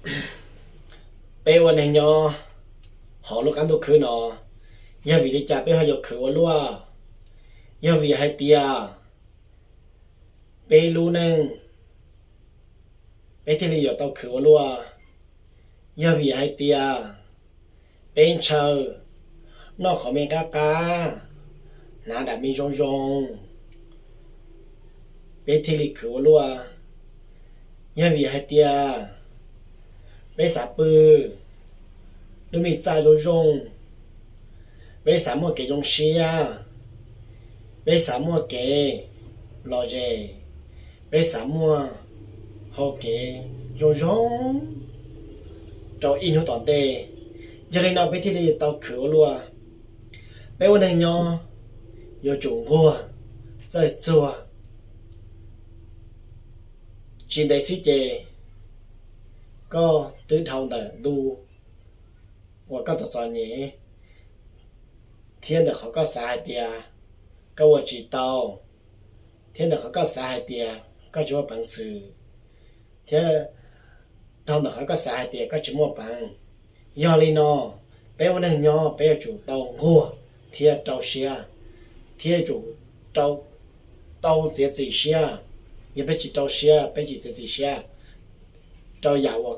Peb ua neeg nyob hauv lub qab ntuj khwb no, yog vim li cas peb ho yuav khwv ua luaj? Yog vim hais tias peb lub neej peb thiaj li yuav tau khwv ua luaj. Yog vim hais tias peb ntshaw noj qhov me qab qab, hnav dab me zoo zoo, peb thiaj li khwv ua luaj. Yog vim hais tias peb xav pw lub me txaj zoo zoo, peb xav muaj kev zoo siab, peb xav muaj kev lom zem, peb xav muaj hau kev zoo zoo rau ib hnub tom ntej. Yog li no peb thiaj li tau khwv ua luaj. Peb ua neeg nyob yuav tsum nquag, txawj txuag. Tsis ntev xwb ces koj twb dhau ntawm ntu uas koj txom txom nyem, thiab ntawm qhov koj xav hais tias koj ua tsis tau, thiab ntawm qhov koj xav hais tias koj tsis muaj peev xwm, thiab dhau ntawm qhov koj xav hais tias koj tsis muaj peev. Yog li no, peb ua neeg nyob peb yuav tsum tau nquag thiab rau siab, thiab yuav tsum tau txiav txim siab. Yog peb tsis rau siab, peb tsis txiav txim siab rau yam uas,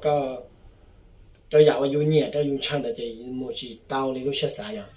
rau yam uas yus nyiam, rau yus ntshaw ntawd ces mus tsis tau li lub siab xav yog.